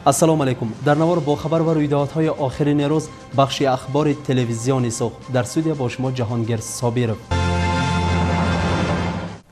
Ассалому алайкум. Дар навор бо хабар ва рӯйдодҳои охирини рӯз, бахши ахбори телевизиони Суғд, дар студия бо шумо Ҷаҳонгир Собиров.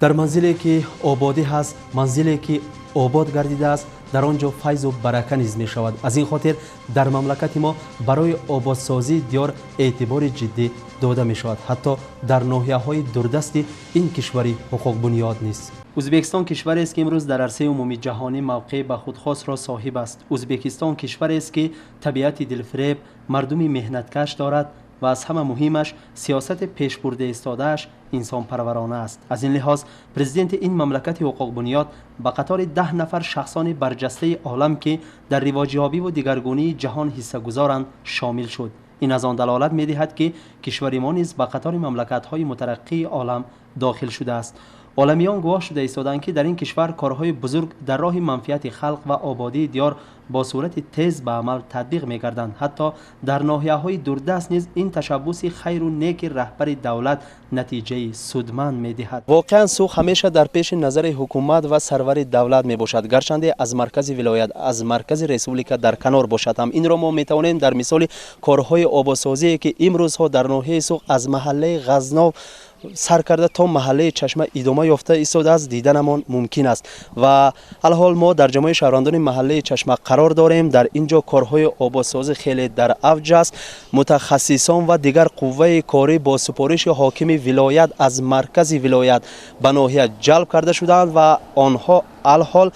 Дар манзиле ки ободӣ ҳаст, манзиле ки обод гардидааст, дар он ҷо файзу барака низ мешавад. Аз ин хотир дар мамлакати мо барои ободсозии диёр эътибори ҷиддӣ дода мешавад, ҳатто дар ноҳияҳои дурдасти ин кишвари ҳуқуқбунёд низ. Ӯзбекистон кишварест, ки имрӯз дар арсаи умумиҷаҳонӣ мавқеи ба худхосро соҳиб аст. Ӯзбекистон кишварест, ки табиати дилфиреб, мардуми меҳнаткаш дорад ва аз ҳама муҳимаш сиёсати пешбурда истодааш инсонпарварона аст. Аз ин лиҳоз президенти ин мамлакати ҳуқуқбунёд ба қатори 10 нафар шахсони барҷастаи олам, ки дар ривоҷёбиву дигаргунии ҷаҳон ҳиссагузоранд, шомил шуд. Ин аз он далолат медиҳад, ки кишвари мо низ ба қатори мамлакатҳои мутараққии олам дохил шудааст. Оламиён гувоҳ шуда истоданд, ки дар ин кишвар корҳои бузург дар роҳи манфиати халқ ва ободии диёр бо сурати тез ба амал татбиқ мегарданд. Ҳатто дар ноҳияҳои дурдаст низ ин ташаббуси хайру неки раҳбари давлат натиҷаи судманд медиҳад. Воқеан, Суғд ҳамеша дар пеши назари ҳукумат ва сарвари давлат мебошад, гарчанде аз маркази вилоят, аз маркази республика дар канор бошад ҳам. Инро мо метавонем дар мисоли корҳои ободсозие, ки имрӯзҳо дар ноҳияи Суғд аз маҳаллаи Ғазнов сар карда то маҳаллаи Чашма идома ёфта истодааст, диданамон мумкин аст. Ва алҳол мо дар ҷамоаи шаҳрвандони маҳаллаи Чашма қарор дорем. Дар ин ҷо корҳои ободсозӣ хеле дар авҷ аст. Мутахассисон ва дигар қувваи корӣ бо супориши ҳокими вилоят аз маркази вилоят ба ноҳия ҷалб карда шудаанд ва онҳо алҳол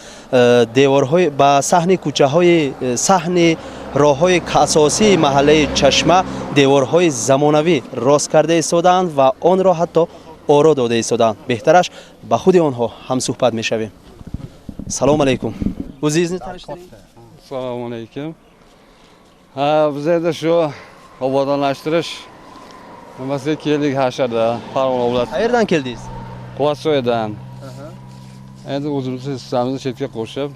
деворҳои ба саҳни кӯчаҳои, саҳни роҳҳои асосии маҳаллаи Чашма деворҳои замонавӣ рост карда истодаанд ва онро ҳатто оро дода истодаанд. Беҳтараш, ба худи онҳо ҳамсӯҳбат мешавем. Салому алайкум, o'zingizni tanishtiring. Assalomu alaykum. Ha, biz endi shu obodonlashtirish nimasiga keldik, hasharda, Farg'ona viloyati. Qayerdan keldingiz? Quvasoydan. Endi o'zimizni hissamizni chetga qo'shib,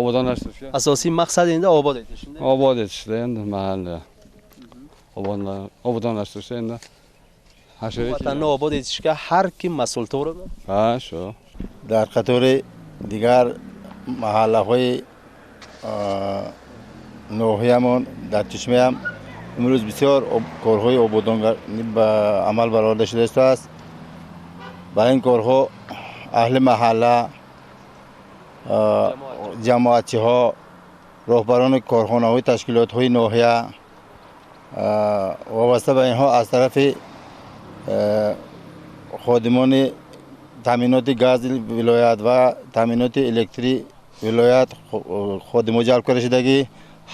obodonlashtirishga. Asosiy maqsad endi obod etish, shunday? Obod etishda endi mahalla. Obodonlashtirishda endi hasharga. Vatanni obod etishga har kim mas'ul, to'g'rimi? Ha, shu. Дар қатори дигар маҳаллаҳои ноҳиямон дар Чишмаям имрӯз бисёр корҳои ободонгарӣ ба амал бароварда шуда истодааст. Ба ин корҳо аҳли маҳалла, ҷамоатчиҳо, роҳбарони корхонаҳои ташкилотҳои ноҳия, вобаста ба инҳо аз тарафи ходимони таъминоти гази вилоят ва таъминоти электрии вилоят ходимо ҷалб карда шудагӣ,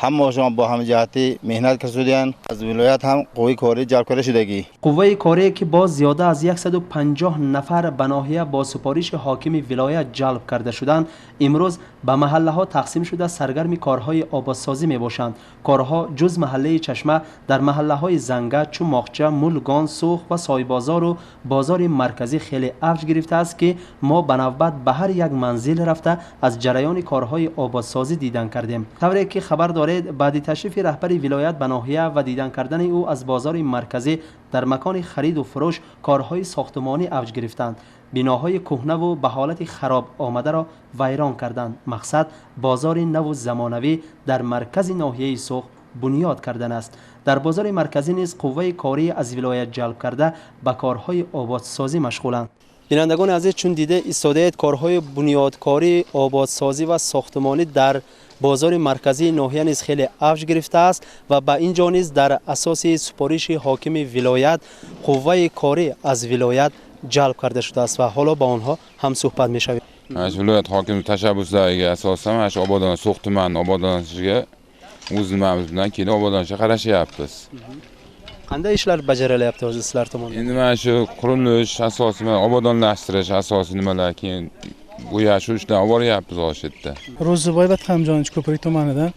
ҳамаашон бо ҳамҷиҳатӣ меҳнат карданд. Аз вилоят ҳам қувваи корӣ ҷалб карда шудагӣ. Қувваи корие, ки боз зиёда аз 150 нафар ба ноҳия бо супориши ҳокими вилоят ҷалб карда шуданд, имрӯз ба маҳаллаҳо тақсим шуда, саргарми корҳои ободсозӣ мебошанд. Корҳо ҷуз маҳаллаи Чашма дар маҳаллаҳои Занга, Чумоқча, Мулгон, Сух ва Сойбозору бозори марказӣ хеле авҷ гирифтааст, ки мо ба навбат ба ҳар як манзил рафта, аз ҷараёни корҳои ободсозӣ дидан кардем. Тавре ки хабар доред, баъди ташрифи раҳбари вилоят ба ноҳия ва дидан кардани ӯ аз бозори марказӣ, дар макони хариду фурӯш корҳои сохтумонӣ авҷ гирифтанд. Биноҳои кӯҳнаву ба ҳолати хароб омадаро вайрон карданд. Мақсад бозори наву замонавӣ дар маркази ноҳияи Суғд бунёд кардан аст. Дар бозори марказӣ низ қувваи корӣ аз вилоят ҷалб карда ба корҳои ободсозӣ машғуланд. Бинандагони азиз, чун дида истодаед, корҳои бунёдкорӣ, ободсозӣ ва сохтумонӣ дар бозори марказии ноҳия низ хеле авҷ гирифтааст ва ба ин ҷо низ дар асоси супориши ҳокими вилоят қувваи корӣ аз вилоят ҷалб карда шудааст ва ҳоло ба онҳо ҳамсӯҳбат мешавем. Mana shu viloyat hokimi tashabbuslariga asosan mana shu obodon So'x tumanini obodonlashishiga o'z nimamiz bilan kelib, obodonlashga qarashyapmiz. Qanday ishlar bajarilyapti hozir sizlar tomonidan? Endi mana shu qurilish asosiy, mana obodonlashtirish asosiy nimalar, keyin bo'yash, shu ishlarni olib boryapmiz hozir shu yerda. Ro'ziboy Batxamjonovich, Ko'prik tumanidan.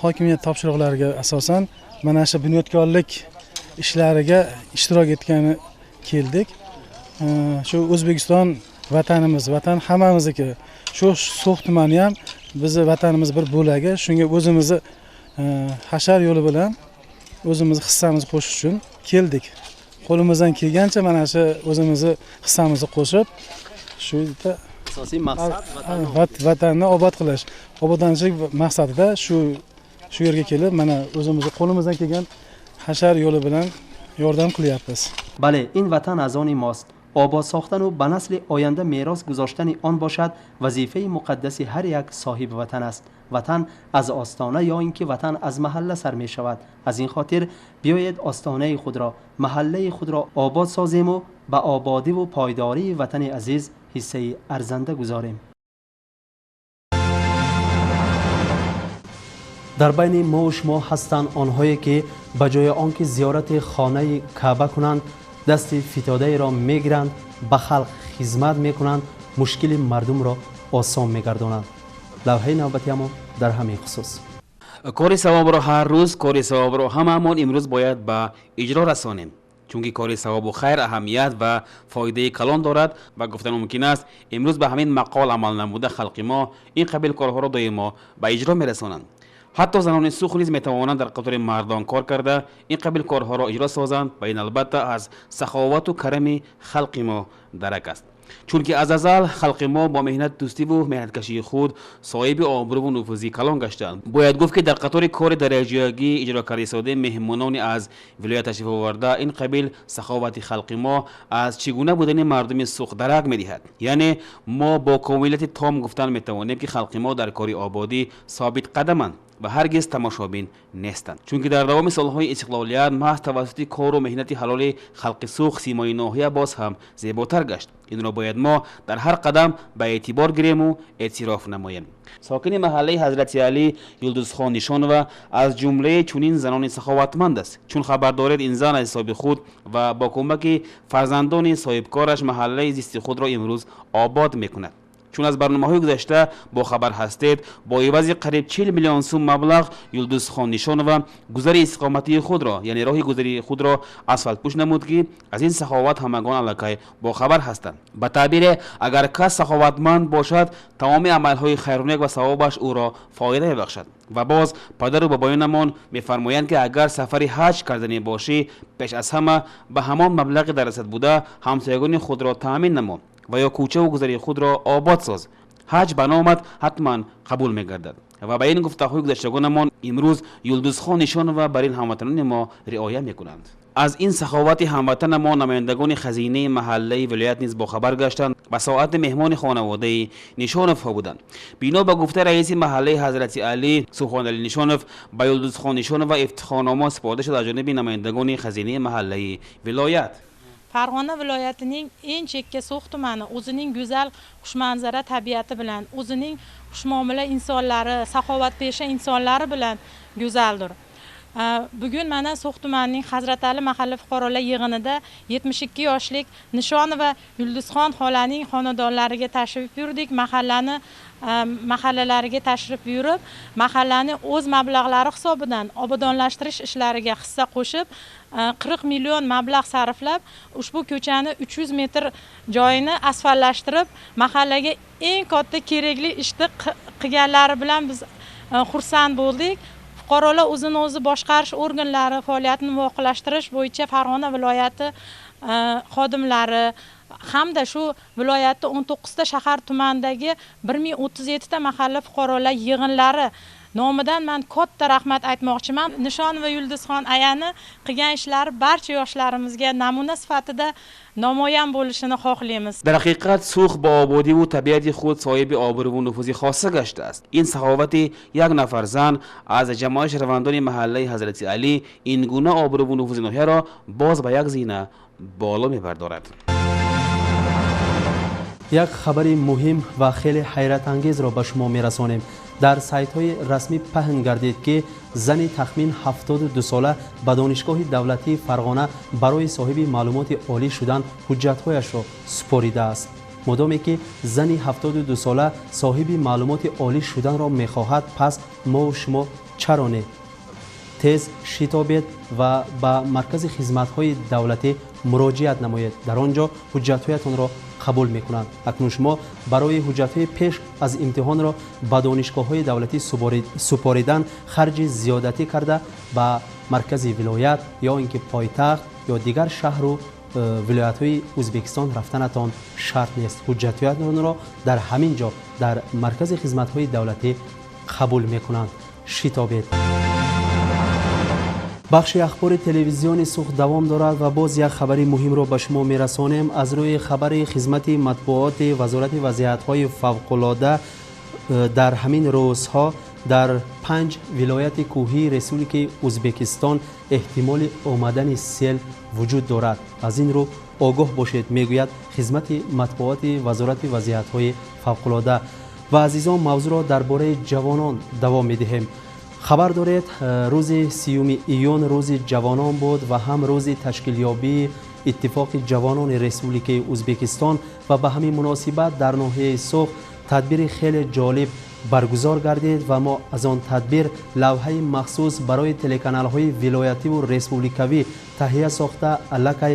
Hokimiyat topshiriqlariga asosan mana shu bunyodkorlik ishlariga ishtirok etgani keldik. Shu O'zbekiston vatanimiz, vatan hammamizniki. Shu So'x tumani ham bizni vatanimiz bir bo'lagi. Shunga o'zimizni hashar yo'li bilan o'zimizni hissamizni qo'shish uchun keldik. Qo'limizdan kelgancha mana shu o'zimizni hissamizni qo'shib, shu yerda. Asosiy maqsad vatanni obod qilish, obodonchilik maqsadida shu yerga kelib, mana o'zimizni qo'limizdan kelgan hashar yo'li bilan yordam qilyapmiz. Бале, ин ватан аз они мост. Обод сохтану ба насли оянда мерос гузоштани он бошад вазифаи муқаддаси ҳар як соҳиби ватан аст. Ватан аз остона ё ин ки ватан аз маҳалла сар мешавад. Аз ин хотир биёед остонаи худро, маҳаллаи худро обод созему ба ободиву пойдории ватани азиз ҳиссаи арзанда гузорем. Дар байни мо шумо ҳастанд онҳое ки ба ҷои он ки зиёрати хонаи Каъба кунанд, дасти фитодаеро мегиранд, ба халқ хизмат мекунанд, мушкили мардумро осон мегардонанд. Лавҳаи навбатиамон дар ҳамин хусус. Кори савобро ҳар рӯз, кори савобро ҳамаамон имрӯз бояд ба иҷро расонем, чунки кори савобу хайр аҳамият ва фоидаи калон дорад ва гуфтан мумкин аст имрӯз ба ҳамин мақол амал намуда халқи мо ин қабил корҳоро доимо ба иҷро мерасонанд. Ҳатто занони сух низ метавонанд дар қатори мардон кор карда ин қабил корҳоро иҷро созанд ва ин албатта аз саховату карами халқи мо дарак аст. Чунки аз азал халқи мо бо меҳнат дӯстиву меҳнаткашии худ соҳиби обрӯву нуфузи калон гаштаанд. Бояд гуфт ки дар қатори кори дар якҷоягӣ иҷро кардаистодаи меҳмонони аз вилоят ташриф оварда ин қабил саховати халқи мо аз чӣ гуна будани мардуми сух дарак медиҳад. Яъне мо бо комилияти том гуфтан метавонем ки халқи мо дар кори ободӣ собитқадаманд ва ҳаргиз тамошобин нестанд. Чунки дар давоми солҳои истиқлолият маҳз тавассути кору меҳнати ҳалоли халқи сух симои ноҳия боз ҳам зеботар гашт. Инро бояд мо дар ҳар қадам ба эътибор гирему эътироф намоем. Сокини маҳаллаи Ҳазрати Алӣ Юлдузхон Нишонова аз ҷумлаи чунин занони саховатманд аст. Чун хабар доред, ин зан аз ҳисоби худ ва бо кӯмаки фарзандони соҳибкораш маҳаллаи зисти худро имрӯз обод мекунад. Чун аз барномаҳои гузашта бохабар ҳастед, бо ивази қариб 40 миллион сум маблағ Юлдузхон Нишонова гузари истиқоматии худро, яъне роҳи гузари худро асфалтпӯш намуд, ки аз ин саховат ҳамагон аллакай бохабар ҳастанд. Ба таъбире, агар кас саховатманд бошад, тамоми амалҳои хайрунек ва савобаш ӯро фоида мебахшад. Ва боз падару бобоёнамон мефармоянд, ки агар сафари ҳаҷ карданӣ бошӣ, пеш аз ҳама ба ҳамон маблағи дар расад буда ҳамсоягони худро таъмин намо ва ё кӯчаву гузари худро обод соз. Ҳаҷ ба номат ҳатман қабул мегардад. Ва ба ин гуфтаҳои гузаштагонамон имрӯз Юлдузхон Нишонова бар ин ҳамватанони мо риоя мекунанд. Аз ин саховати ҳамватанамон намояндагони хазинаи маҳаллаи вилоят низ бохабар гаштанд ва соати меҳмони хонаводаи Нишоновҳо буданд. Бино ба гуфтаи раиси маҳаллаи Ҳазрати Алӣ Субҳоналӣ Нишонов, ба Юлдузхон Нишонова ифтихорнома супорида шуд аз ҷониби намояндагони хазинаи маҳаллаи вилоят. Farg'ona viloyatining eng chekka So'x tumani o'zining go'zal xushmanzara tabiati bilan, o'zining xushmuomala insonlari, saxovatpesha insonlari bilan go'zaldir. Bugun mana So'x tumanining Hazratali mahalla fuqarolar yig'inida 72 yoshlik Nishonova Yulduzxon xolaning xonadonlariga tashrif buyurdik. Mahallalariga tashrif buyurib, mahallani o'z mablag'lari hisobidan obodonlashtirish ishlariga hissa qo'shib, 40 million mablag' sarflab, ushbu ko'chani 300 metr joyini asfaltlashtirib, mahallaga eng katta kerakli ishni qilganlari bilan biz xursand bo'ldik. Fuqarolar o'zini o'zi boshqarish organlari faoliyatini muvofiqlashtirish bo'yicha Farg'ona viloyati xodimlari hamda shu viloyatda 19 ta shahar tumanidagi 1037 ta mahalla fuqarolar yig'inlari nomidan men katta rahmat aytmoqchiman. Nishonova Yulduzxon ayani qilgan ishlari barcha yoshlarimizga namuna sifatida namoyon bo'lishini xohlaymiz. Дар ҳақиқат Сух бо ободиву табиати худ соҳиби обрӯву нуфузи хоса гаштааст. Ин саховати як нафар зан аз ҷамоаи шаҳрвандони маҳаллаи Ҳазрати Алӣ ин гуна обрӯву нуфузи ноҳияро боз ба як зина боло мебардорад. Як хабари муҳим ва хеле ҳайратангезро ба шумо мерасонем. Дар сайтҳои расмӣ паҳн гардид, ки зани тахмин 72 сола ба Донишгоҳи давлатии Фарғона барои соҳиби маълумоти олӣ шудан ҳуҷҷатҳояшро супоридааст. Модоме ки зани 72 сола соҳиби маълумоти олӣ шуданро мехоҳад, пас мову шумо чаро не? Тез шитобед ва ба маркази хизматҳои давлатӣ муроҷиат намоед. Дар он ҷо ҳуҷҷатҳоятонро қабул мекунанд. Акнун шумо барои ҳуҷҷатҳои пеш аз имтиҳонро ба донишгоҳҳои давлатӣ супоридан харҷи зиёдатӣ карда ба маркази вилоят ё ин ки пойтахт ё дигар шаҳру Вилоятҳои Ӯзбекистон рафтанатон шарт нест. Ҳуҷҷатҳоятонро дар ҳамин ҷо дар маркази хизматҳои давлатӣ қабул мекунанд. Шитобед. Бахши ахбори телевизиони Суғд давом дорад ва боз як хабари муҳимро ба шумо мерасонем. Аз рӯи хабари хизмати матбуоти Вазорати вазъиятҳои фавқулода дар ҳамин рӯзҳо дар 5 вилояти кӯҳии Республикаи Ӯзбекистон эҳтимоли омадани сел вуҷуд дорад. Аз ин рӯ огоҳ бошед, мегӯяд хизмати матбуоти Вазорати вазъиятҳои фавқулода. Ва азизон, мавзӯъро дар бораи ҷавонон давом медиҳем. Хабар доред, рӯзи 30 июн рӯзи ҷавонон буд ва ҳам рӯзи ташкилёбии Иттифоқи ҷавонони Республикаи Ӯзбекистон ва ба ҳамин муносибат дар ноҳияи Суғд тадбири хеле ҷолиб баргузор гардид ва мо аз он тадбир лавҳаи махсус барои телеканалҳои вилоятиву республикавӣ таҳия сохта аллакай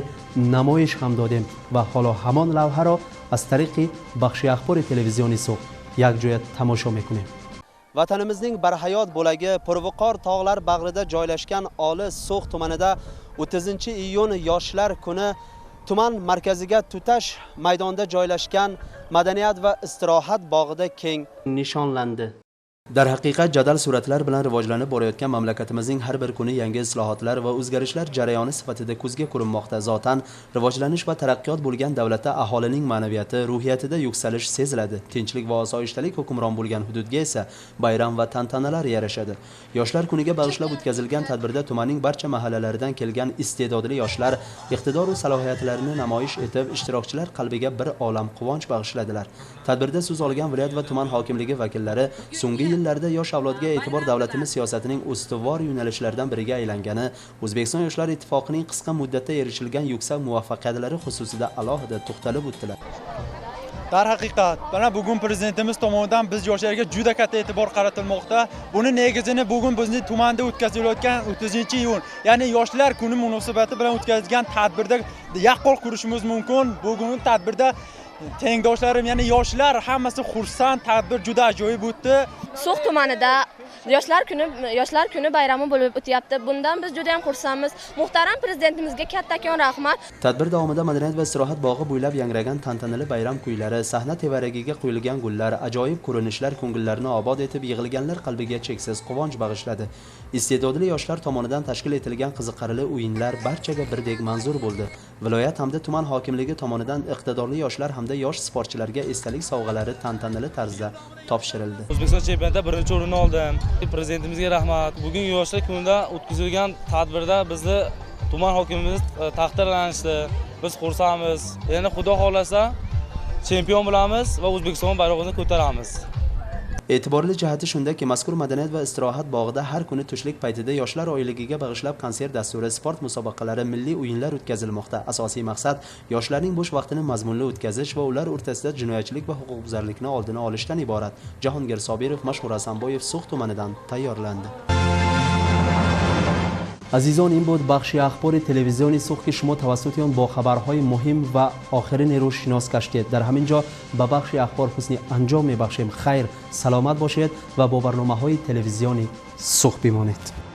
намоиш ҳам додем ва ҳоло ҳамон лавҳаро аз тариқи бахши ахбори телевизиони Суғд якҷоя тамошо мекунем. Vatanimizning barhayot bo'lagi purviqor tog'lar bag'rida joylashgan olis So'x tumanida 30-iyun Yoshlar kuni tuman markaziga tutash maydonda joylashgan madaniyat va istirohat bog'ida keng nishonlandi. Darhaqiqat jadal suratlar bilan rivojlanib borayotgan mamlakatimizning har bir kuni yangi islohotlar va o'zgarishlar jarayoni sifatida ko'zga ko'rinmoqda. Zotan rivojlanish va taraqqiyot bo'lgan davlatda aholining ma'naviyati, ruhiyatida yuksalish seziladi. Tinchlik va osoyishtalik hukmron bo'lgan hududga esa bayram va tantanalar yarashadi. Yoshlar kuniga bag'ishlab o'tkazilgan tadbirda tumanning barcha mahallalaridan kelgan iste'dodli yoshlar iqtidor va salohiyatlarini namoyish etib, ishtirokchilar qalbiga bir olam quvonch bag'ishladilar. Tadbirda so'z olgan viloyat va tuman hokimligi vakillari so'nggi yillarda yosh avlodga e'tibor davlatimiz siyosatining ustuvor yo'nalishlaridan biriga aylangani, O'zbekiston Yoshlar Ittifoqining qisqa muddatda erishilgan yuksak muvaffaqiyatlari xususida alohida to'xtalib o'tdilar. Darhaqiqat, mana bugun prezidentimiz tomonidan biz yoshlarga juda katta e'tibor qaratilmoqda. Buni negizini bugun bizning tumanda o'tkazilayotgan 30-iyun, ya'ni Yoshlar kuni munosabati bilan o'tkazilgan tadbirda yaqqol ko'rishimiz mumkin. Bugungi tadbirda tengdoshlarim, ya'ni yoshlar hammasi xursand, tadbir juda ajoyib o'tdi. So'x tumanida Yoshlar kuni bayrami bo'lib o'tyapti. Bundan biz juda ham xursandmiz. Muhtaram prezidentimizga kattakon rahmat. Tadbir davomida madaniyat va istirohat bog'i bo'ylab yangragan tantanali bayram kuylari, sahna tevaragiga qo'yilgan gullar, ajoyib ko'rinishlar ko'ngillarni obod etib, yig'ilganlar qalbiga cheksiz quvonch bag'ishladi. Iste'dodli yoshlar tomonidan tashkil etilgan qiziqarli o'yinlar barchaga birdek manzur bo'ldi. Viloyat hamda tuman hokimligi tomonidan iqtidorli yoshlar hamda yosh sportchilarga esdalik sovg'alari tantanali tarzda topshirildi. O'zbekiston chempionatida 1-o'rinni oldim. Prezidentimizga rahmat. Bugun Yoshlar kunida o'tkazilgan tadbirda bizni tuman hokimimiz taqdirlanishdi. Biz xursandmiz. Yana Xudo xolasa chempion bo'lamiz va O'zbekiston bayrog'ini ko'taramiz. E'tiborli jihati shundaki, mazkur madaniyat va istirohat bog'ida har kuni tushlik paytida yoshlar oyligiga bag'ishlab konsert dasturi, sport musobaqalari, milliy o'yinlar o'tkazilmoqda. Asosiy maqsad yoshlarning bo'sh vaqtini mazmunli o'tkazish va ular o'rtasida jinoyatchilik va huquqbuzarlikni oldini olishdan iborat. Jahongir Sobirov, Mashhur Hasanboyev, So'x tumanidan tayyorlandi. Азизон, ин буд бахши ахбори телевизиони Суғд, ки шумо тавассути он бо хабарҳои муҳим ва охирини рӯз шинос гаштед. Дар ҳамин ҷо ба бахши ахбор ҳусни анҷом мебахшем. Хайр, саломат бошед ва бо барномаҳои телевизиони Суғд бимонед.